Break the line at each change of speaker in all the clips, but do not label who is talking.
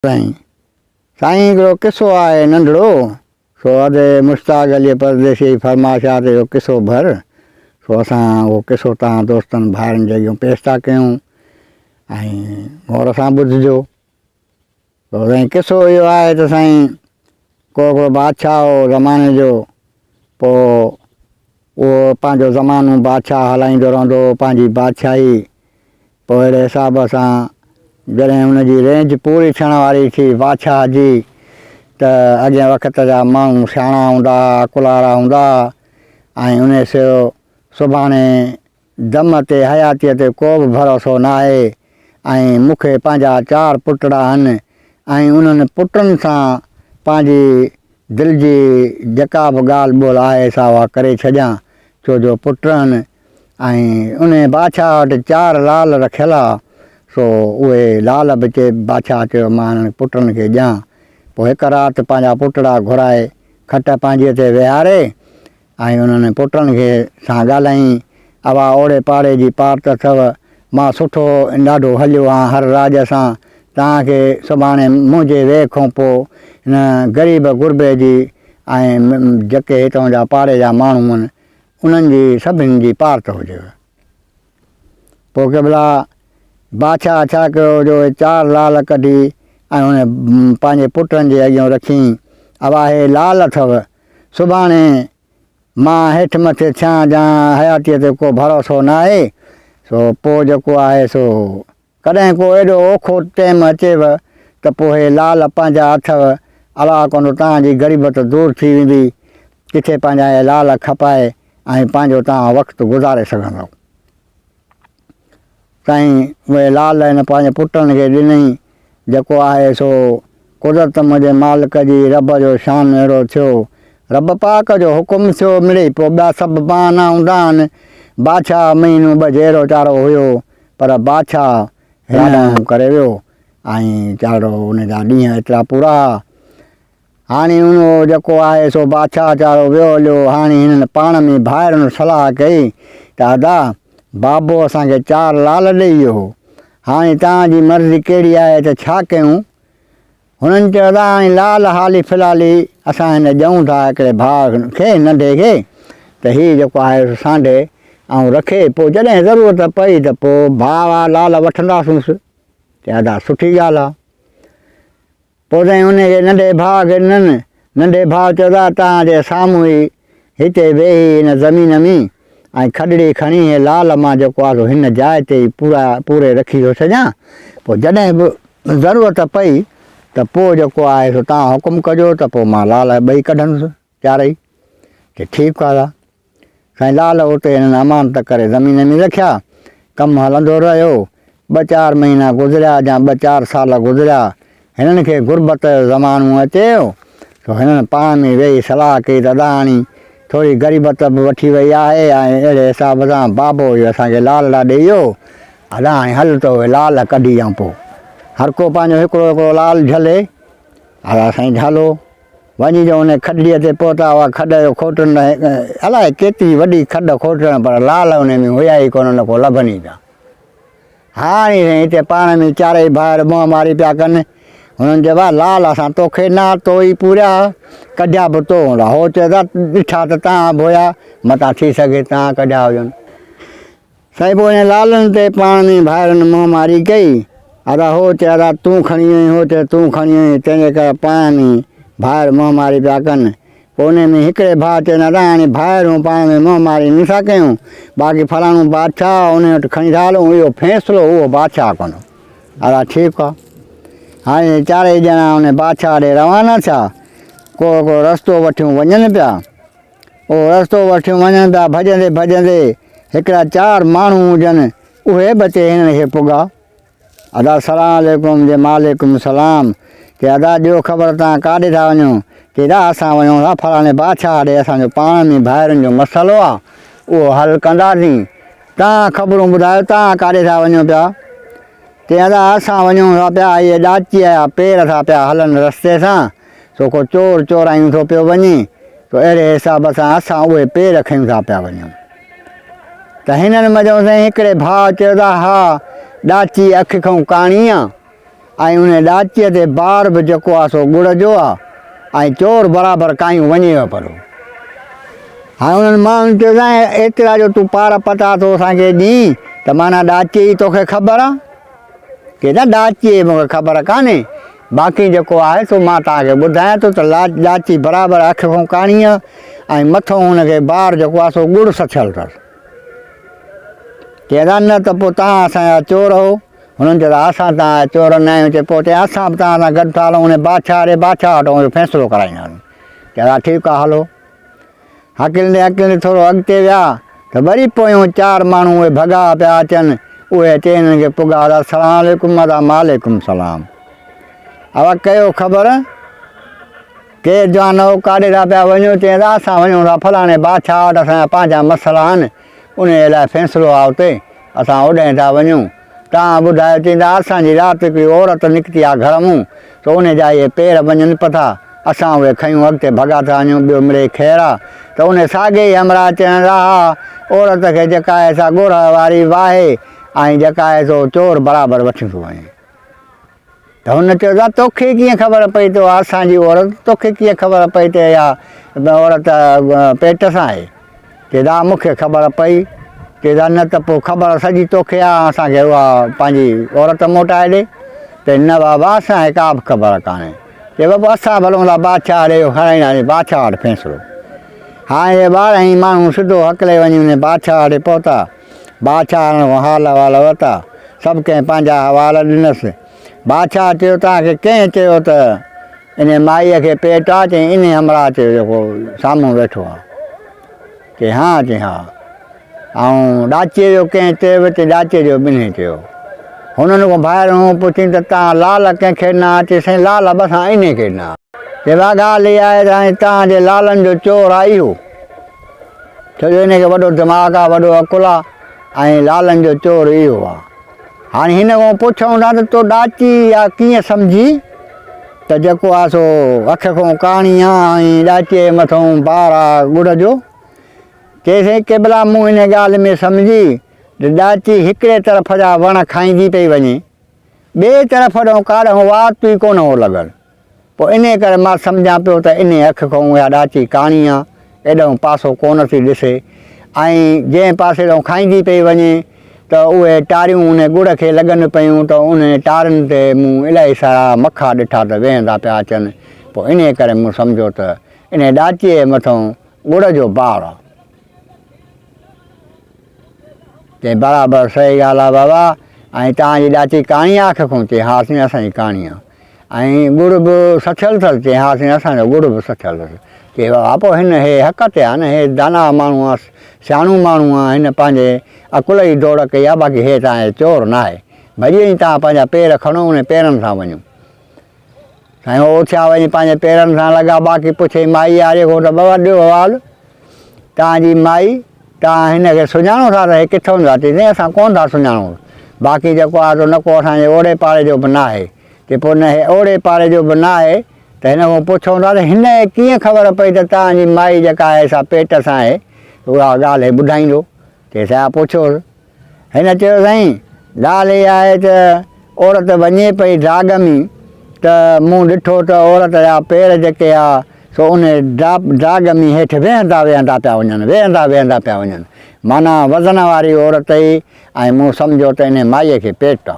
سائين سائين هڪڙو قصو آهي ننڍڙو سو ادي مشتاق علي پرديسي جي فرمائش آ ته اهو قصو ڀر سو اسان اهو قصو توهان دوستن ڀائرن جي اڳيون پيش ٿا ڪيون ۽ غور سان ٻڌجو سو سائين قصو اهو آهي ته سائين ڪو هڪڙو بادشاهه هو زماني جو پوء اهو پنهنجو زمانو بادشاهه هلائيندو رهندو هو پنهنجي بادشاهي پوء اهڙي حساب سان جڏهن ان جي رينج پوري ٿيڻ واري ٿي بادشاهه جي ته اڳئين وقت جا ماڻهو سياڻا هوندا ها، عقل وارا هوندا ها ۽ انهي سيو سڀاڻي دم تي حياتيء تي ڪو به ڀروسو ناهي ۽ مون کي پنهنجا چار پٽڙا آهن ۽ انهن پٽن سان پنهنجي دل جي جيڪا به ڳالهه ٻولهه آهي سا اها ڪري ڇڏيان ڇو جو پٽ آهن ۽ انهيء بادشاهه وٽ چار لال رکيل ها، سو اهي لال به چي بادشاهه چيو مان هنن پٽن کي ڏيان. پوء هڪ رات پنهنجا پٽڙا گهرائي کٽ پنهنجيء تي ويهاري ۽ انهن پٽن کي سان ڳالهائين، اوا اوڙي پاڙي جي پارت اٿو، مان سٺو ڏاڍو هليو هان هر راڄ سان، توهان کي سڀاڻي منهنجي ويهه کان پوء هن غريب غربي جي ۽ جيڪي هتان جا پاڙي جا ماڻهو آهن، انهن جي سڀني جي پارت هجيو. پوء قبلا بادشاهه ڇا ڪيو جو اهي چار لال ڪڍي ۽ ان پنهنجي پٽن جي اڳيون رکيائين، ابا هي لال اٿو، سڀاڻي مان هيٺ مٿي ٿيان جا حياتيء تي ڪو ڀروسو ناهي، سو پوء جيڪو آهي سو ڪڏهن ڪو ايڏو اوکو ٽيم اچيو ته پوء هي لال پنهنجا اٿو، الله ڪندو توهان جي غريبت دور ٿي ويندي، ڪٿي پنهنجا هي لال کپائي ۽ پنهنجو توهان وقت گذاري سگهندؤ. سائين اهي لال هن پنهنجي پٽن کي ڏنئي، جيڪو آهي سو قدرت منهنجي مالڪ جي رب جو شان اهڙو ٿيو، رب پاڪ جو حڪم ٿيو مڙئي پوء ٻيا سڀ بهانا هوندا آهن، بادشاهه مهينو ٻه جيئرو چارو هيو، پر بادشاهه هن ڪري ويو ۽ چارو ان جا ڏينهن ايترا پورا ها. هاڻي اهو جيڪو آهي سو بادشاهه چارو ويو هليو. هاڻي هنن پاڻ ۾ ڀائرن صلاح ڪئي ته ادا، بابو اسان کي چار لال ڏئي ويو هو. هاڻي توهان جي مرضي ڪهڙي آهي ته ڇا ڪيون؟ هنن چيو ته هاڻي لال حالي في الحالي اسان هن ڏيون ٿا هڪڙي ڀاء کي ننڍي کي ته هي جيڪو آهي سو سانڍي ۽ رکي پوء جڏهن ضرورت پئي ته پوء ڀاء آ لال وٺنداسونس. چي ادا سٺي ڳالهه آ. پوء سائين ان کي ننڍي ڀاء کي ڏنن. ننڍي ڀاء چيو ته توهان جي سامهون ئي هتي ويهي هن زمين ۾ ۽ کڏڙي کڻي هي لال مان جيڪو آ سو هن جاء تي ئي پورا پوري رکي ٿو ڇڏيان. پوء جڏهن به ضرورت پئي ته پوء جيڪو آهي سو توهان حڪم ڪجو ته پوء مان لال ٻئي ڪڍندس چارئي. چي ٺيڪ آ. سائين لال اتي هنن امانت ڪري زمين ۾ رکيا. ڪم هلندو رهيو. ٻه چار مهينا گذريا يا ٻه چار سال گذريا. هنن کي غربت جو زمانو اچي ويو. سو هنن پاڻ ۾ ويهي صلاح ڪئي ته ادا هاڻي ٿوري غريبت به وٺي وئي آهي ۽ اهڙي حساب سان بابو اهو اسان کي لالڙا ڏئي ويو. ادا هاڻي هل ته اهي لال ڪڍي ڏيان پوء هرڪو پنهنجو هڪڙو هڪڙو لال جهلي. ادا سائين جهلو. وڃي جو ان کڏڙيء تي پهتا هئا، کڏ جو کوٽڻ نه الائي ڪيتري وڏي کڏ کوٽڻ پر لال ان ۾ هيا ئي ڪونه نه ڪو لڀن ئي پيا. هاڻي سائين هتي پاڻ ۾ چارئي ڀائر منهن ماري پيا ڪن. هنن چيو ڀاء لال اسان توکي نه تو ئي پوريا ها، ڪڍيا به تو هوندا. هو چئي ٿا ڏٺا ته توهان به هيا، متان ٿي سگهي توهان ڪڍيا هجن. سائين پوء انهن لالن تي پاڻ ۾ ڀائرن منهن ماري ڪئي. ادا هو چئي ادا تون کڻي وئين، هو چئي تون کڻي وئين، تنهن جي ڪري پاڻ ۾ ڀائر منهن ماري پيا ڪن. پوء انهي ۾ هڪڙي ڀاء چيو نه ادا هاڻي ڀائر هون پاڻ ۾ منهن ماري نه ٿا ڪيون، باقي فلاڻو بادشاهه انهي وٽ کڻي ٿا هلون، اهو فيصلو اهو بادشاهه ڪندو. ادا ٺيڪ آ. هاڻي چارئي ڄڻا انهي بادشاهه ڏي روانا ٿيا. ڪو هڪڙو رستو وٺيون وڃن پيا. اهو رستو وٺيون وڃن پيا، ڀڄندي ڀڄندي هڪڙا چار ماڻهو هجن، اهي به اچي هنن کي پڳا. ادا سلام عليڪم، جي وعليڪم سلام، چي ادا ڏيو خبر توهان ڪاڏي ٿا وڃو؟ چي ادا اسان وڃون ٿا فلاڻي بادشاهه ڏي، اسان جو پاڻ ۾ ڀائرن جو مسئلو آ، اهو حل ڪنداسين، توهان خبرون ٻڌايو توهان ڪاڏي ٿا وڃو پيا؟ چي ادا اسان وڃون ٿا پيا، اهي ڏاچيء جا پير ٿا پيا هلن رستي سان، سو ڪو چور چورايون ٿو پيو وڃي، سو اهڙي حساب سان اسان اهي پير کنيون ٿا پيا وڃون. ته هنن منجهون سائين هڪڙي ڀاء چيو ته ها ڏاچي اک کئون ڪاڻي آ ۽ ان ڏاچيء تي بار به جيڪو آ سو ڳڙ جو آ ۽ چور برابر ڪايون وڃيو پرو. هاڻي انهن ماڻهن چيو سائين ايترا جو تون پار پتا ٿو اسان کي ڏين ته معنيٰ ڏاچيء جي توکي خبر آ؟ چي نه ڏاچيء جي مونکي خبر ڪانهي باقي جيڪو آهي سو مان توهان کي ٻڌايان ٿو ته ڏاچي برابر اک کان ڪاڻي آ ۽ مٿئون هن کي بار جيڪو آ سو ڳڙ سٿيل اٿس. چي نه ته پوء توهان اسان جا چور هو. هنن چيو ته اسان توهان جا چور نه آهيون، چي پوء چي اسان به توهان سان گڏ ٿا هلون، انهي بادشاهه ڏي بادشاهه وٽ اهو فيصلو ڪرائينداسين. چي ها ٺيڪ آهي هلو. هڪلندي هڪلندي ٿورو اڳتي ويا ته وري پويون چار ماڻهو اهي ڀڳا پيا اچن، اهي اچي هنن کي پڳا ته السلام عليڪم ادا وعليڪم السلام. اوا ڪيو خبر ڪير جوان هو ڪاڏي ٿا پيا وڃو؟ چي ته اسان وڃون ٿا فلاڻي بادشاهه وٽ اسان جا پنهنجا مسئلا آهن، انهيء لاء فيصلو آ اتي، اسان اوڏانهن ٿا وڃون. توهان ٻڌايو، چئين ته اسان جي رات هڪڙي عورت نڪتي آ گهر مون، سو انهيء جا اهي پير وڃن پٿا، اسان اهي کنيون اڳتي ڀڳا ٿا وڃون، ٻيو مڙئي خير آ. ته انهيء ساڳئي ئي همراهه چيڻ لڳا، عورت کي جيڪا آهي سا ڳورهه واري واهي ۽ جيڪا آهي سو چور برابر وٺيون ٿو وڃي. ته هن چيو ته توکي ڪيئن خبر پئي ته اها اسان جي عورت، توکي ڪيئن خبر پئي ته اها عورت پيٽ سان آهي؟ چي ته مون کي خبر پئي. چي ته نه ته پوء خبر سڄي توکي آهي، اسان کي اها پنهنجي عورت موٽائي ڏي. چي نه بابا اسان کي ڪا به خبر ڪانهي. چي بابا اسان به هلون ٿا بادشاهه ڏي اهو کڻائينداسين بادشاهه وٽ فيصلو. هاڻي اهي 12 ئي ماڻهو سڌو هڪلي وڃي ان بادشاهه ڏي پهتا. بادشاهه هنن کان حال احوال ورتا. سڀ ڪنهن پنهنجا حوال ڏنس. بادشاهه چيو، توهان کي ڪنهن چيو ته انهيء مائيء کي پيٽ آ؟ چيائين، انهيء همراهه چيو جيڪو سامهون ويٺو آ. چيائين، ها؟ چيائين، ها. ۽ ڏاچيء جو ڪنهن چيو؟ چيائين، ڏاچيء جو ٻنهي چيو. هنن کان ڀائرن کان پڇيائين ته توهان لال ڪنهن کي ڏنا؟ چيائين، سائين لال به اسان انهيء کي ڏنا. چيائين، اها ڳالهه اها آهي ته هاڻي توهان جي لالن جو چور آ اهو. ڇو جو هن کي وڏو دماغ آ، وڏو عقل آ ۽ لالن جو چور اهو آ. هاڻي هن کان پڇون ٿا ته تو ڏاچي اها ڪيئن سمجهي ته جيڪو آ سو اک کان ڪاڻي آ ۽ ڏاچيء جي مٿئون بار آ ڳڙ جو. چيسين قبلا مون ان ڳالهه ۾ سمجهي ته ڏاچي هڪڙي طرف جا وڻ کائيندي پئي وڃي، ٻئي طرف ڏانهن ڪاڏانهن وات ئي ڪونه هو لڳل. پوء انهيء ڪري مان سمجهان پيو ته انهيء اک کان اها ڏاچي ڪاڻي آ، ايڏانهن پاسو ڪونه ٿي ڏسي ۽ جنهن پاسي ڏانهن کائيندي پئي وڃي ته اهي ٽاريون انهيء ڳڙ کي لڳن پيون ته انهيء ٽارين تي مون الاهي سارا مکا ڏٺا ته ويهندا پيا اچن، پوء انهيء ڪري مون سمجهيو ته انهيء ڏاچيء جي مٿئون ڳڙ جو بار آ. چيائين، برابر صحيح ڳالهه آ بابا، ۽ توهان جي ڏاچي ڪاڻي آ اک کان؟ چيائين، ها سائين اسان جي ڪاڻي آ. ۽ ڳڙ به سٿيل اٿس؟ چيائين، ها سائين اسان جو ڳڙ به سٿيل اٿس. چيائين، بابا پوء هن هي حق تي آ نه، هي داناء ماڻهو آ، سياڻو ماڻهو آ، هن پنهنجي عقل جي ڊوڙ ڪئي آ، باقي هي توهان جو چور ناهي. ڀڄي وڃي توهان پنهنجا پير کڻو، انهي پيرن سان وڃو. سائين هو اٿيا وڃي پنهنجي پيرن سان لڳا، باقي پڇيائين مائي آري کان ته بابا ڏيو حوال، توهان جي مائي، توهان هن کي سڃاڻو ٿا ته هي ڪٿئون جو آهي؟ چيائين سائين اسان ڪونه ٿا سڃاڻونس، باقي جيڪو آهي سو نه ڪو اسان جي اوڙي پاڙي جو به ناهي. چي پوء نه هي اوڙي پاڙي جو به ناهي ته هن کان پڇون ٿا ته هن کي ڪيئن خبر پئي ته توهان جي مائي جيڪا آهي سا پيٽ سان آهي، اها ڳالهه هي ٻڌائيندو. چيائين سائين پڇوس. هن چيو سائين ڳالهه اها آهي ته عورت وڃي پئي ڊاڳ ۾ ته مون ڏٺو ته عورت جا پير جيڪي ها سو ان ڊاڳ ۾ هيٺ ويهندا ويهندا پيا وڃن ويهندا ويهندا پيا وڃن معنيٰ وزن واري عورت هئي ۽ مون سمجهيو ته انهي مائيء کي پيٽ آ.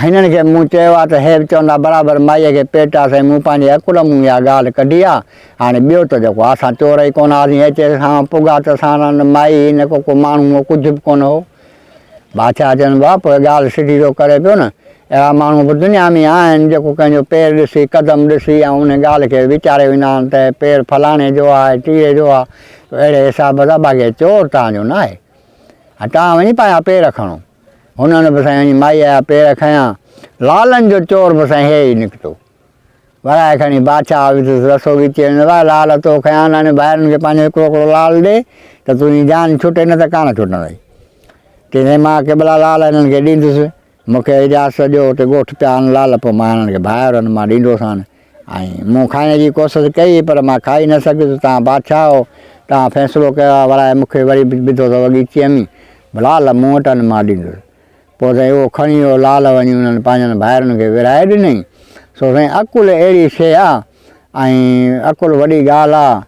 هنن کي مون چيو آ ته هي به چوندا برابر مائيء کي پيٽ آ سائين مون پنهنجي عقل مون اها ڳالهه ڪڍي آ هاڻي ٻيو ته جيڪو آ اسان چور ئي ڪونه هئاسين هي چيس هان پڳا ته اسان نه مائي هئي نه ڪو ڪو ماڻهو هو ڪجهه به ڪونه هو. بادشاهه چين وا پوء ڳالهه سڌي ٿو ڪري پيو نه اهڙا ماڻهو به دنيا ۾ آهن جيڪو ڪنهن جو پير ڏسي قدم ڏسي ۽ ان ڳالهه کي ويچاري ويندا آهن ته پير فلاڻي جو آهي ٽيڙي جو آ ته اهڙي حساب سان باقي چور توهان جو ناهي ۽ توهان وڃي پنهنجا پير کڻو. هنن به سائين وڃي مائيء جا پير کنيا. لالن جو چور به سائين هي ئي نڪتو. ورائي کڻي بادشاهه وڌس رسو ڳچيء ۾، واهه لال تو کنيا آهن، هاڻي ڀائرن کي پنهنجو هڪڙو هڪڙو لال ڏي ته تنهنجي جان ڇٽي نه ته ڪانه ڇٽندئي. چيائين سائين مان قبلا لال هنن کي ڏيندس، مون کي اجازت ڏيو، اتي ڳوٺ پيا آهن لال، پوء مان هنن کي ڀائرن مان ڏيندوسان. ۽ مون کائڻ جي ڪوشش ڪئي پر مان کائي نه سگهيس، توهان بادشاهه آهو، توهان فيصلو ڪيو آهي، ورائي مون کي وري به وڌو اٿو ڳچيء ۾، لال مون وٽ آهن مان ڏيندس. پوء سائين اهو کڻي اهو لال وڃي انهن پنهنجن ڀائرن کي ورهائي ڏنائين. سو سائين عقل اهڙي شيء آ ۽ عقل وڏي ڳالهه آ.